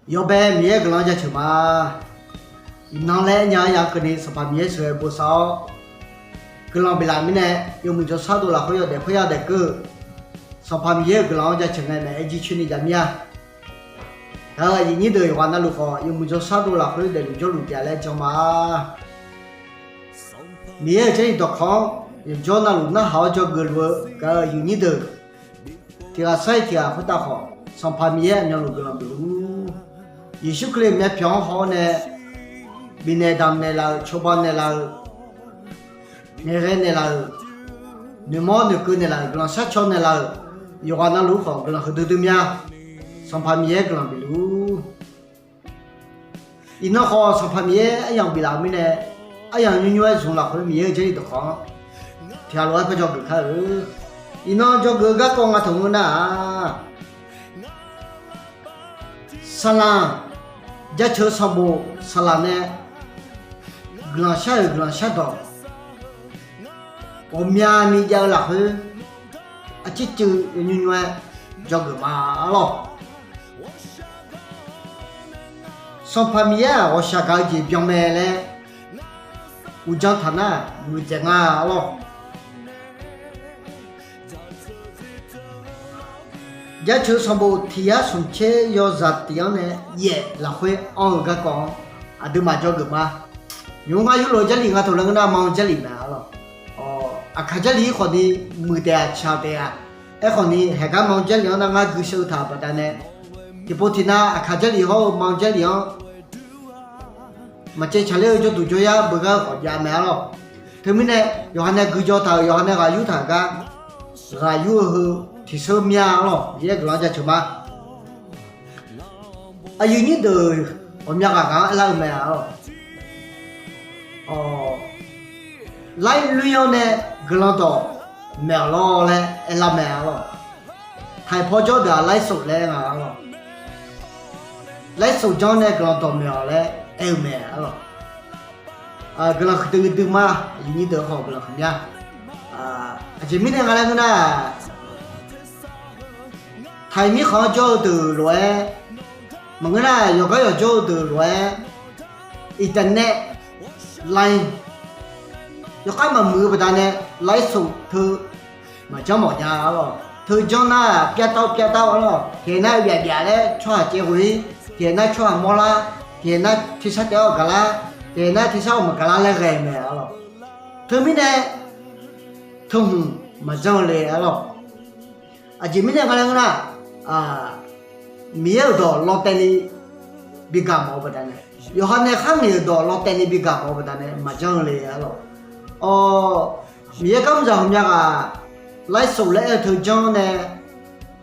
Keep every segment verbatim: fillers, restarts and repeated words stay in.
Yawbae Miqyaer-euq guiqlanq-anr jaceuq ma. Iqnan laer aernya-anr ya keuvni Sanqpaq Miqyaer sheuqghae bosav-awr guiqlanq biflaf mirnae, yawmuiq jawrshar dov lafkhoer yawdaef khoerya daefkeuv-eu Sanqpaq Miqyaer-euq guiqlanq-anr jaceuq ngae maeq-aer jircoer ni jav mir-a. Gaq-euq aqyuif nyir deuq yawqghaq navluf khawf, yawmuiq jawrshar dov lafkhoer daefluf jawrluf taef-a laer jan ma. Miqyaer-euq Jarlif dawqkawq-anr yawqjawr navluf narhaq-awr dzawgeuf luf-eu gaq-euq aqyuif nyir deuq, tiq ghaq sar-iq tiq ghaq khoertav khawf, Sanqpaq Miqyaer aqmyanluf guiqlanq bifluf-ur. Yeqsur Kali-euq myavpyawq-anr haw-awr nae, bifnaeq damqnaeq laf-euq, cawba naeqlaf-euq, ngaeqghae naeqlaf-euq, noeqmawr noeqkeuv naeqlaf-euq, guiqlanq sharcaw naeqlaf-euq, yawqghaq navluf-ur khawf guiqlanq huiqdui dui mya. Sanqpaq Miqyaer guiqlanq bifluf-ur. Iqnan khawf Sanqpaq Miqyaer aryamq biflaf-euq mirnae, aryamq nymr nymr-aer zmq lafkhoer Miqyaer-euq Jarlif dawqkawq-anr tiq ghaq lof-aer parjawr geuf kar-eu. Iqnan dzawgeuf-eu garkawv nga taq ngeur nar-aq, saqlaq, jaceuq sanqbof saqlaq nae guiqlanq shar-euq guiqlanq shardawq ghawqmyani jav-eu lafkhoer, arcircuiv yawnymr nymr-aer dzawgeuf ma arlawr. Sanqpaq Miqyaer-aq ghawqshaq gaq-eu jeq byan mae laer uqdzan taq nar muiqdzaeq nga arlawr. Jaceuq sanqbof tiq yar smq tser yawzaq tif-anr nae yaef lafkhoer anr-eu garkawv-anr aqduimaf dzawgeuf ma. Nymq-mr ngar yurlof-eu Jarlif nga taq laer ngeur nar, ma-eu Jarlif mae arlawr. Aqkaq Jarlif-ir khawfni muiq taef-a, caq taef-a. Aerkhawfni haeqgar ma-eu Jarlif-anr nar ngar gui sheu-eu taq-euq baqdanae, tiqpov tiqnav Aqkaq Jarlif hawr-eu ma-eu Jarlif-anr maqcaev tsaqler-eu jawrduq jawryar beugar-eu khawf jav mae arlawr. Teumirnae yawqha nae guijawr taq-euq, yawqha nae ghaq yur taq-euq gar ghaq yur-eu heu tiqseur mya arlawr. Miqyaer guiqlanq-anr jaceuq ma. Aqyuif nyir deuq ghawqmya ghaq ghaq-anr aerlar-eu mae arlawr. Laer loer-awr nae guiqlanq dawq maeq-awq lawr laer aerlar mae arlawr. Taiq paw jawr deuq-aq laer sof laer nga arlawr. Laer sof janr nae guiqlanq dawq maeq-awq laer aer-eu mae arlawr. Guiqlanq huiqdui dui ma, aqyuif nyir deuq khawf guiqlanq huiqmya. Aqjeq mirnae nga laer ngeur nar, taiq mirkhanq-anr jawr-eu deuq lof-aer maqngeur nar, yawqgar yawqjawr-eu deuq lof-aer internet, line yawkhav maqmuiq-eu baqdanae laer sof teu maqjanr mawf nya arlawr. Teu janr nar-aq pyavtav pyavtav arlawr. Tiqhaeq nar-aq byaf byaf laer tsawrhaq caev ghoe-ir, tiqhaeq nar tsawrhaq mawrlar, tiqhaeq nar tersar taef-awr gaqlar, tiqhaeq nar tersar-awr maqgaqlar laer ghae mae arlawr. Teumirnae teuhmq maqjanr-eu le arlawr. Aqjeq mirnae nga laer ngeur nar, Miqyaer-euq dawq lawtaevni bigaq mawf-eu baqdanae, yawqha nae khar ngaeq-euq dawq lawtaevni bigaq mawf-eu baqdanae maqjanr-eu le arlawr. Awr, Miqyaer garmr zaq ghawqmya ghaq laer sof laer aer-eu teu janr nae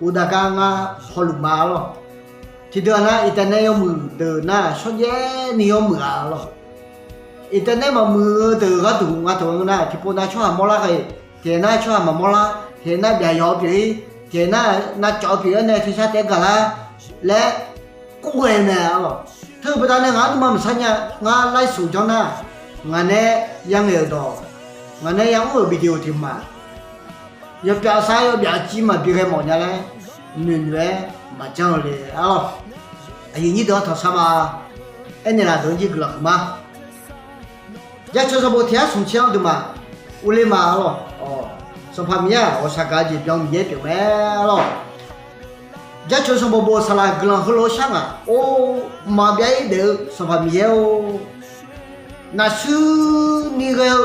uqdaq gar ngar hawluf ma arlawr. Tiqdeuq-aq nar internet yawmuiq deuq nar shawrjaev ni yawmuiq-a arlawr. Internet maqmuiq-eu deuq gharduq nga taq-eu nar, tiqpov nar tsawrhaq mawrlar ghae, tiqhaeq nar tsawrhaq maqmawrlar, tiqhaeq nar byaqyawq-eu pyeuf-ir, tiqhaeq nar navcawv-eu pyeuf-ir nae tersar taef-aer gaqlar laer kov ghae mae arlawr. Teu baqdanae ngaq-anr nuima maqsar nya. Ngar laer sof janr nar, ngaq nae yangaeq-euq dawq, ngaq nae yamr-euq video tiq hmq-aq, yawpyaf sar yawpyaf civ maqbi ghae mawf nya laer noeqnoeq-aer maqjanr-eu le arlawr. Aqyuif nyir deuq-anr tanqsar ma. Aernaeq laf deuq-anr jir guiqlanq huiq ma. Jaceuq sanqbof tiq yar smq tser-anr duimaf urler ma arlawr. Sanqpaq Miqyaer-aq ghawqshaq gaq-eu jeq byan Miqyaer pyeuf mae arlawr. Jaceuq sanqbof bof-eu saqlaq guiqlanq heulof-aer shar ngaq or, mqmaq byav-ir daef-eu Sanqpaq Miqyaer-or, naqshuir ni ghae-eu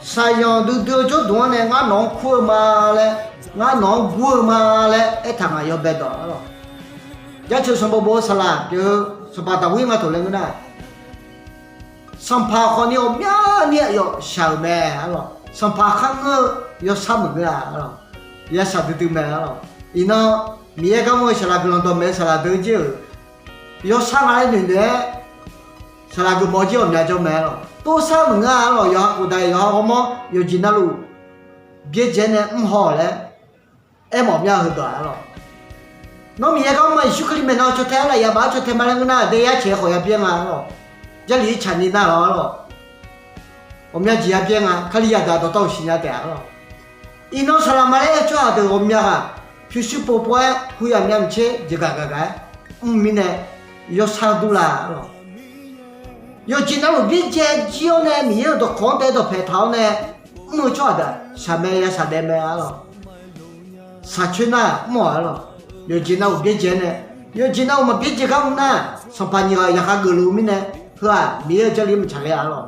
shaqyanq duidui-eu jawrduq-anr nae ngar nawq-anr kur-eu ma laer, ngar nawq-anr gur-eu ma laer aertaq ngaq yawbae dawq arlawr. Jaceuq sanqbof bof-eu saqlaq pyeuf-eu sanqpaq Daqwir nga taq laer ngeur nar, sanqpaq khawfni ghawqmyani aqyawf shaq-euq mae arlawr. Sanqpaq kharngeur-eu yawshar maqngeur-a arlawr. Yashaq duidui mae arlawr. Iqnan Miqyaer garmr-eu saqlaq guiqlanq dawqmaeq-eu saqlaq deuq jir-euq yawshar nga laer noeqnoeq-aer saqlaq geufmawf jir ghawqmya jawr mae arlawr. Torsar maqngeur-a arlawr. Yawqha khofdaq yawqha ghawrmawr yawqjeq navluf byaerdzae nae mrhaw-awq laer aermawf mya heudawq-a arlawr. Nawr Miqyaer garmr ma Yeqsur Kali maeqnan caw tae arlawr, yabaf-anr caw tae ma laer ngeur nar, daeyar caeq khawf yabyaer nga arlawr. Jarlif-ir tsaqni nar lawr arlawr. Ghawqmya jeq yabyaer nga, Kalizaq daq dawqtawv-euq siqnya taef-a arlawr. Iqnan saqlaq ma laer aer-eu tsawrhaq deuq ghawqmya ghaq pyurshuir povpov-aer huiq yamya maqtser jeqgaq gaq gaq-aer mr mirnae, yawshar durlar-a lawq. Yawqjeq navluf byaerdzae jir-awr nae Miqyaer-euq dawqkawq-anr daef dawqpaeq taq-awr nae mr-eu tsawrhaq deuq-aq shaq mae, ya shaq daef mae-a lawq. Shaqcoer nar mr-awq-a lawq. Yawqjeq navluf byaerdzae-awr nae, yawqjeq navluf maqbyaerdzae gar mr nar, sanqpaq nyiq ghaq yaqkhav geufluf-eu mirnae, heu-aq Miqyaer-euq Jarlif-anr maqtsaq ler-a lawq.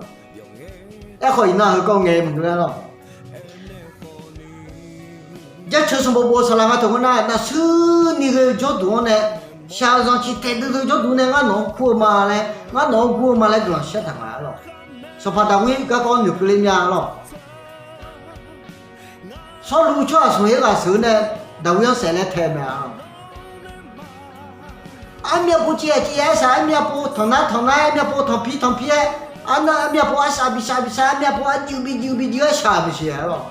Aerkhawf iqnan heukawv ngaeq maqngeur-a lawq. Jaceuq sanqbof bof-eu saqlaq nga teu ngeur nar, nafshuir ni ghae-eu jawrduq-anr nae, shaq-euq zanqciq taeq duidui jawrduq nae ngar nawq-anr kur-eu ma laer, ngar nawq-anr gur-eu ma laer guiqlanq shar taq nga-a lawq. Sanqpaq Daqwir garkawv noeqkeuv ler mya-a lawq. Sawrluv tsawrhaq smq-aer ghaq sheuq-eu nae Daqwir-anr saef laer tae mae-a. Armyav pov civ-aq civ-aer shaq, armyav pov tanqnar tanqnar-aer, armyav pov tanqpir tanqpir-aer, arnav armyav pov arshav bishav bishav, armyav pov arjuif bijuif bijuif-aer shaq-euq maqsiq-a lawq.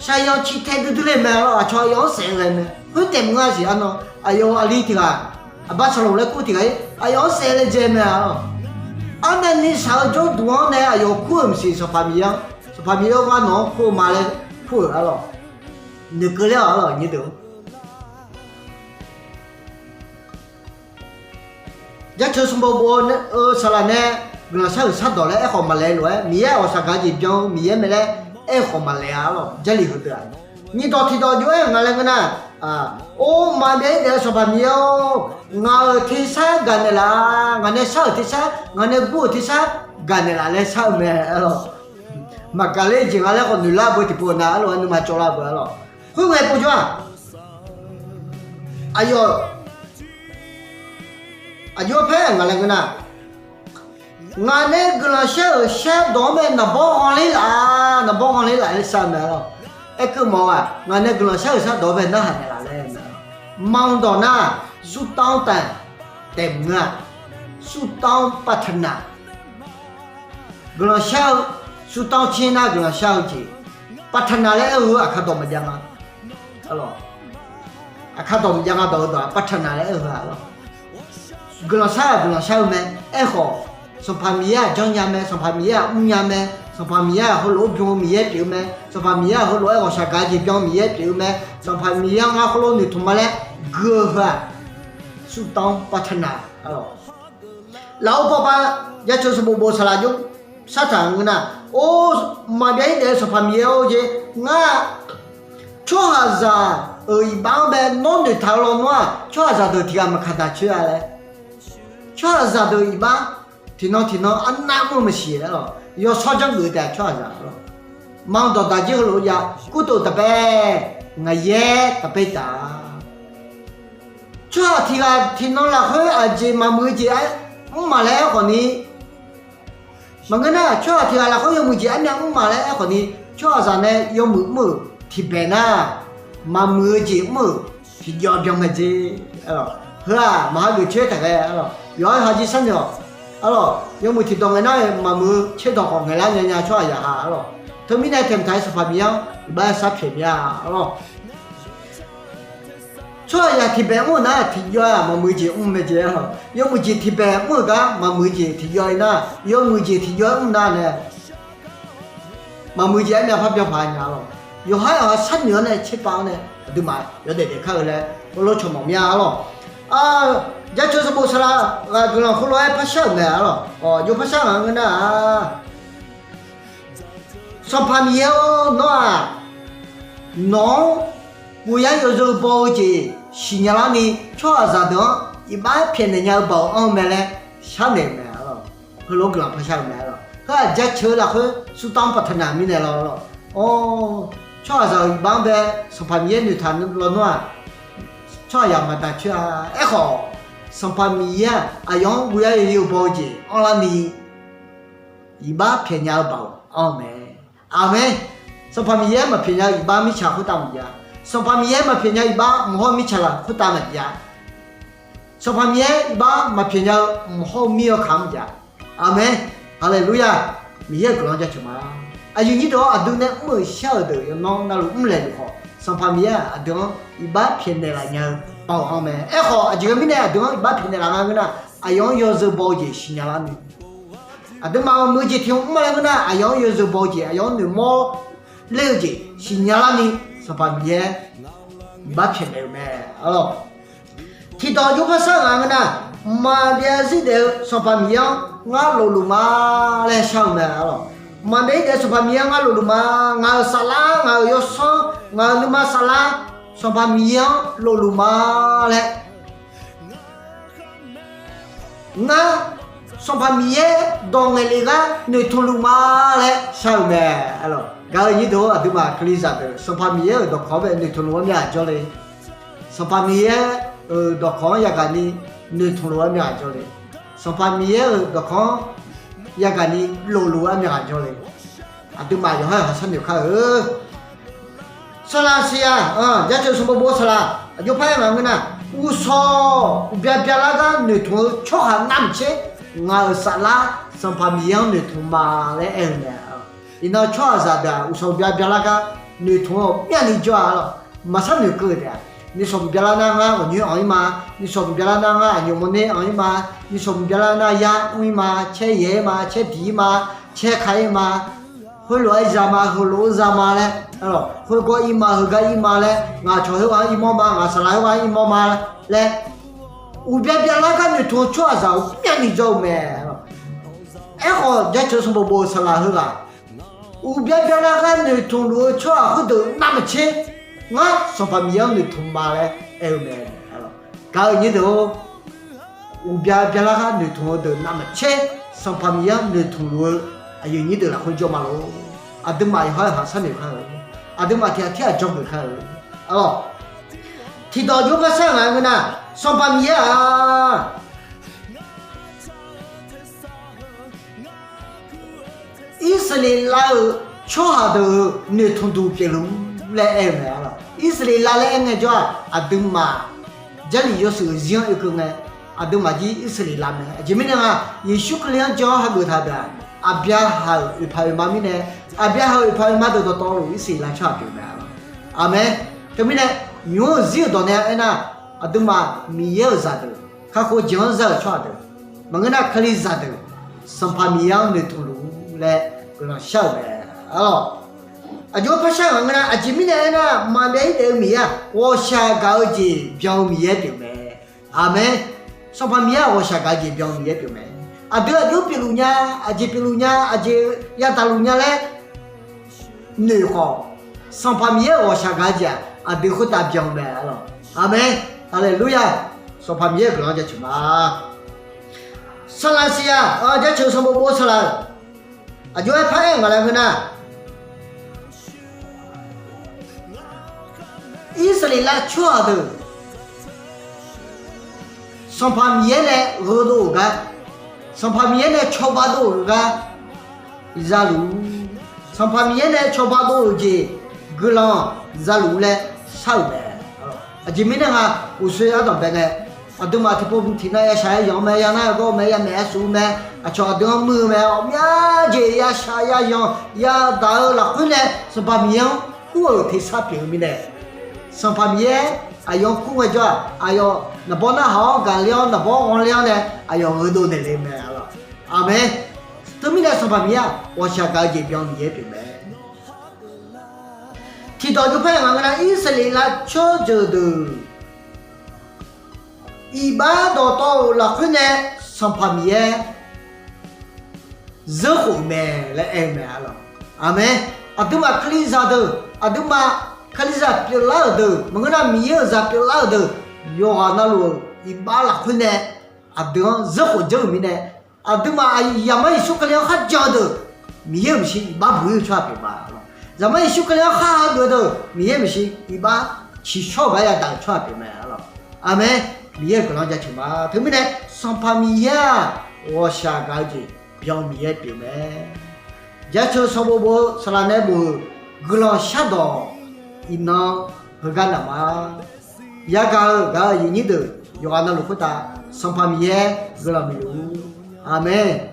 Shaqyanq ciq tae duidui le mae-a lawq. Aqcawq aqyawf-anr saef ghae mae. Khoer taef maqngeur-a siq arnan, aqyawf-euq aqli tiq ghaq, Aqbasaqloq laer kur tiq ghaq-ir aqyawf-anr saef laejae mae-a lawq. Arnavni shaq-eu jawrduq-anr nae aqyawf kur-euq maqsiq, Sanqpaq Miqyaer-anr, Sanqpaq Miqyaer-or, ngar nawq-anr kur-eu ma laer kur-euq-a lawq. Noeqkeuv ler-awq-a lawq, nyir deuq-or. Jaceuq sanqbof bof-eu saqlaq nae guiqlanq shar-euq shardawq laer aerkhawf maqlaeq lof-aer, Miqyaer-aq ghawqshaq gaq-eu jeq byan-eu Miqyaer mae laer aerkhawf maqlaeq-a lawq. Jarlif heudeuq-aq, nyiqdawq tiqdawq jov-aer ngaq laer ngeur nar, Or, maqbyav-ir daef-eu Sanqpaq Miqyaer-or, ngaq-euq tersar gaqnaeq laf-a, ngaq nae shar-euq tersar, ngaq nae gur-euq tersar gaqnaeq laf laer shar-eu mae-a lawq. Maqgaq ler-eu jeq nga laer khawf noeqlar beu tiqpov na-a lawq, nuima cawvlar beu-a lawq. Khoerngae povjawr-aq, aqyawf, aqjox paer ngaq laer ngeur nar, ngaq nae guiqlanq shar-euq shardawq-anr bae naqbawr ghanler laf-a, naqbawr ghanler laf laer shar-eu mae-a lawq. Aerkeuv mawf-aq, ngaq nae guiqlanq shar-euq shardawq-anr bae narhaq naeqlaf laer-eu mae-a lawq. Manqdawq nar, surtanr taef taef maqngeur-a, surtanr ปรารถนา guiqlanq shar-eu, surtanr tser nar guiqlanq shar-eu jeq, ปรารถนา laer aer-eu heu aqkar dawq maqjav nga. Aqkar dawq maqjav nga dawq-eu dawq-aq ปรารถนา laer aer-eu heu-a lawq. Guiqlanq shar-aq guiqlanq shar-eu mae. Aerkhawf, Sanqpaq Miqyaer-aq janrnya mae, Sanqpaq Miqyaer-aq mrnya mae, Sanqpaq Miqyaer-aq heulof-aer byan-eu Miqyaer pyeuf-eu mae, Sanqpaq Miqyaer-aq heulof-aer ghawqshaq gaq-eu jeq byan-eu Miqyaer pyeuf-eu mae, Sanqpaq Miqyaer-anr ngar khoerlof noeqtmq ma laer gui-eu heu-aq, surtanr ปรารถนา lawq. Lafov pawpav jaceuq sanqbof bof saqlaq jov shartaq ngeur nar, Or, maqbyav-ir daef-eu Sanqpaq Miqyaer-or, jeq ngar tsawrhaqzaq-euq iqbax-anr bae nawr noeqtaq-eu lawnmr-aq, tsawrhaqzaq deuq tiq ghaq maqkaq daq coer-a laer. Tsawrhaqzaq deuq iqbax tiqnan tiqnan arnav mr-eu maqsiq-a lawq. Yawshawr janrgeuf taef tsawrhaqzaq-a lawq. Manqdawq daq jir heulof-aer jav, ကုသိုလ်တပဲ, ငရဲတပဲတည်း. Tsawrhaq tiq ghaq tiqnan lafkhoer aqjeq maqmuiq-eu jeq-aer mr maq laer aerkhawf ni, maqngeur nar, tsawrhaq tiq ghaq lafkhoer yawmuiq jeq armyav mr maq laer aerkhawf ni, tsawrhaqzaq nae yawmuiq mr-euq tiqbae nar, maqmuiq-eu jeq mr-euq tiqjawr byan mae jer. Heu-aq maqha geuf coer taq ghae-a lawq. Yawqha-aer hajir sharnoeq-awq. Arlawq, yawmuiq tiqdawq ngaeq nar-eu maqmuiq-eu tserdawq khawf ngaeqlar nya nya tsawrhaqzaq ha-a lawq. Teumirnae taeqtaq-aer Sanqpaq Miqyaer-anr iqbax sharpyaeq mir-a lawq. Tsawrhaqzaq tiqbae mr-euq nar tiqjawr-aq maqmuiq-eu jeq mr mae jeq-a lawq. Yawmuiq jeq tiqbae mr-euq gar maqmuiq-eu jeq tiqjawr-ir nar, yawmuiq jeq tiqjawr-aer mr nar nae maqmuiq-eu jeq armyav parbyan paq nya-a lawq. Yawqha-aer yawqha sharnoeq-awr nae tserpav-awr nae aqduimaf yawdaef daef kar-eu laer heulof cawq mawf mir-a lawq. Jaceuq sanqbof saqlaq ghaq guiqlanq heulof-aer parshar-euq mae-a lawq. Aqjox parshar ngaq ngeur nar-aq, Sanqpaq Miqyaer-or, nawr-aq, nawq-anr guvyar yawzeu baw-eu jeq siqnya larni tsawrhaqzaq deuq-anr iqbax pyaeqnaeq nya-eu baoq anr-eu mae laer sharnaeq-euq mae-a lawq. Heulof guiqlanq parshar-eu mae-a lawq. Heu-aq jaceuq-eu lafkhoer ဆုတောင်း ပတ္ထနာ mirnae lawr lawq. Or, tsawrhaqzaq-euq iqbax-anr bae Sanqpaq Miqyaer noeqtaq lawnmr-aq, tsawrhaqzaq maqdaq coer-a. Aerkhawf, Sanqpaq Miqyaer-aq aqyawf-anr guvyar yawzeu baw-eu jeq anrlarni iqbax pyaeqnya-eu baoq anr-eu mae. Aqmeq. Sanqpaq Miqyaer maqpyaeqnya-eu iqbax mirtsaq khoertav maqjav. Sanqpaq Miqyaer maqpyaeqnya-eu iqbax mq hawr mirtsaq laf khoertav maqjav. Sanqpaq Miqyaer iqbax maqpyaeqnya-eu mq hawr mir-awr kaq maqjav. Aqmeq. Haleluya. Miqyaer-euq guiqlanq jaceuq ma. Aqyuif nyir deuq-awr, aqdui nae mr-euq shar-euq deuq yawqnan navluf mr laeq luf khawf, Sanqpaq Miqyaer-aq aqdui-anr iqbax pyaeqnaeq laf nya-eu baoq anr mae. Aerkhawf, aqjeq mirnae aqdui-anr iqbax pyaeqnaeq laf nga ngeur nar, aqyawf-anr yawzeu baw-eu jeq siqnya larni, aqduimaf-euq maqmuiq-eu jeq tiq hmq mr ma laer ngeur nar, aqyawf-anr yawzeu baw-eu jeq, aqyawf-anr noeqmawr ler-eu jeq siqnya larni, Sanqpaq Miqyaer iqbax pyaeqnaeq-euq mae-a lawq. Tiqdawq jov parshar ngaq ngeur nar, Mqmaq byav zir daef-eu Sanqpaq Miqyaer-anr ngar lofluf ma laer shar-eu mae, arlawq. Mqmaq byav zir daef-eu Sanqpaq Miqyaer-anr ngar lofluf ma. Ngaq-euq saflar, ngaq-euq yawsanr, ngaq-euq nuima saflar, Sanqpaq Miqyaer-anr lofluf ma laer ngar Sanqpaq Miqyaer dawq ngaeqlef gar noeqtmq luf ma laer shar-euq mae, arlawq. Gaq-eu nyir deuq-or, aqduimaf Kalizaq deuq Sanqpaq Miqyaer-euq dawqkawq-anr bae noeqtmq luf-eu armyav jawrle. Sanqpaq Miqyaer-euq dawqkawq-anr yagaq ni noeqtmq luf-eu armyav jawrle. Sanqpaq Miqyaer-euq dawqkawq-anr yagaq ni lofluf-eu armyav jawrle. Aqduimaf yawqha-euq haq sharnoeq kar-eu Saqlaq siqya, jaceuq sanqbof bof-eu saqlaq aqjox par-aer ngaq ngeur nar, uqshawq uqbya byalar gar noeqtmq-eu tsawrhaq navmaqtser, ngaq-euq saflar Sanqpaq Miqyaer-anr noeqtmq ma laer aer-eu mae. Iqnan tsawrhaqzaq deuq-aq, uqshawq uqbya byalar gar noeqtmq-eu myavni jawr-a, arlawq. Maqsar noeqkeuv-eu taef-a. Nishawq mq byalar nar ngar ghawqnyoer anq-ir ma. Nishawq mq byalar nar ngar aqnyoq mawrner anq-ir ma. Nishawq mq byalar nar yar mr-ir ma, caer yaeq-ir ma, caer diq-ir ma, caer ka-ir ma. Khoerlof-aer za ma, heulof-aer za ma laer, arlawq, khoergar ir ma, heugar ir ma laer, ngaq cawq khoerghaq-anr irmawr ma, ngaq saqlaq khoerghaq-anr irmawr ma laer, uqbya byalar gar noeqtmq-eu tsawrhaqzaq-euq myavni jawr-eu mae, arlawq. Aerkhawf, jaceuq sanqbof bof-eu saqlaq heughaq, uqbya byalar gar noeqtmq luf-eu tsawrhaq khoerdeuq navmaqtser, ngar Sanqpaq Miqyaer-anr noeqtmq ma laer aer-eu mae, arlawq. Gaq-eu nyir deuq-or, uqbya byalar gar noeqtmq-eu deuq navmaqtser, Sanqpaq Miqyaer-anr noeqtmq luf-eu aqyuif nyir deuq lafkhoer jawr ma lor. Aqduimaf yawqha-euq haq sharnoeq kar-eu, aqduimaf tiq ghaq tirghaq dzawgeuf kar-eu, arlawq. Tiqdawq jov-aer par shar ngaq ngeur nar, Sanqpaq Miqyaer-aq, Irsaqleqlav-euq tsawrhaq deuq-euq noeqtmq duq pyeufluf laer aer-eu mae, arlawq. Irsaqleqlav laer aer ngaejawr-aq, aqduimaf Jarlif yawshuif-euq zir-anr oekeuv ngae, aqduimaf jir Irsaqleqlav mae. Aqjeq mirnae nga, Yeqsur Kali-anr jan-awr hageuf taq deuq-aq, Aqbyaqhaq-euq oeqpaq oeqma mirnae, Aqbyaqhaq-euq oeqpaq oeqma deuq dawqtawvluf Irsaqleqlav tsawrhaq pyeuf mae, arlawq. Aqmeq. Teumirnae, nymq-mr-euq zir-euq dawq nae aernar, aqduimaf Miqyaer-euq zaqdeuq, kakhof jeq-anr zar-euq tsawrhaq deuq, maqngeur nar Kalizaq deuq, Sanqpaq Miqyaer-anr noeqtmq luf laer guiqlanq shar-euq mae, arlawq. Aqjox-aer par shar ngaq ngeur nar, aqjeq mirnae aernar, maqbyav-ir daef-eu Miqyaer-aq, ghawqshaq gaq-eu jeq byan-eu Miqyaer pyeuf mae. Aqmeq. Sanqpaq Miqyaer-aq, ghawqshaq gaq-eu jeq byan-eu Miqyaer pyeuf mae. Aqdui aqjox pyeufluf nya, aqjeq pyeufluf nya, aqjeq yadaq luf nya laer noeq khawf, Sanqpaq Miqyaer-euq ghawqshaq gaq-eu jeq-aq, aqdui khoertav byan-eu mae, arlawq. Aqmeq. Haleluya. Sanqpaq Miqyaer-euq guiqlanq-anr jaceuq ma. Saqlaq siqya, jaceuq sanqbof bof-eu saqlaq-euq aqjox-aer par-aer ngaq laer ngeur nar, Irsaqleqlav tsawrhaq deuq Sanqpaq Miqyaer nae gheudov-euq gar, Sanqpaq Miqyaer nae cawba dov-euq gar zaluf, Sanqpaq Miqyaer nae cawba dov-euq jeq guiqlanq zaluf laer shar-euq mae. Aqjeq mirnae nga, uqshoe ardanqbae ngae, aqduimaf tiqpov tiqnav yashaq yayanq-eu mae, yanar yagawr-eu mae, yamaeq yasuf-eu mae, aqcawq aqdui-anr muir-eu mae, ghawqmya jeq yashaq yayanq yadaq-eu lafkhoer nae Sanqpaq Miqyaer-anr kur-euq tersar pyeuf-eu mirnae, Sanqpaq Miqyaer aqyawf-anr kur ngaejawr-aq, aqyawf naqbawr narhaq-awr gaqler-awr, naqbawr ghanler-awr nae aqyawf gheudov naeqle-eu mae, arlawq. Aqmeq. Teumirnae Sanqpaq Miqyaer-aq, ghawqshaq gaq-eu jeq byan-eu Miqyaer pyeuf mae. Tiqdawq jov par-aer ngaq ngeur nar, Irsaqleqlav tsawrjeuq deuq iqbax dawqtawvluf lafkhoer nae Sanqpaq Miqyaer zeurkhof-eu mae laer aer-eu mae, arlawq. Aqmeq. Aqduimaf Kalizaq deuq, aqduimaf Kalizaq pyeuflar-euq deuq, maqngeur nar Miqyaer-euq zaq pyeuflar-euq deuq, yawqghaq navluf-euq iqbax lafkhoer nae aqdui-anr zeurkhof janr-euq mirnae, aqduimaf Zaqmar Yeqsur Kali-anr kharjan-eu deuq, Miqyaer-euq maeqshi iqbax buq-ir-eu tsawrhaq pyeuf ma. Zaqmar Yeqsur Kali-anr khar hageuf-eu deuq, Miqyaer-euq maeqshi iqbax ciqshawr-eu gar yadaq-euq tsawrhaq pyeuf mae, arlawq. Aqmeq. Miqyaer-euq guiqlanq jaceuq ma. Teumirnae Sanqpaq Miqyaer-aq, ghawqshaq gaq-eu jeq byan-eu Miqyaer pyeuf mae. Jaceuq sanqbof bof-eu saqlaq nae bof-euq guiqlanq shardawq iqnan heugar naq ma. Yagaq-eu gaq-eu aqyuif nyir deuq yawqghaq navluf khoertav Sanqpaq Miqyaer guiqlanq bif luf-ur. Aqmeq.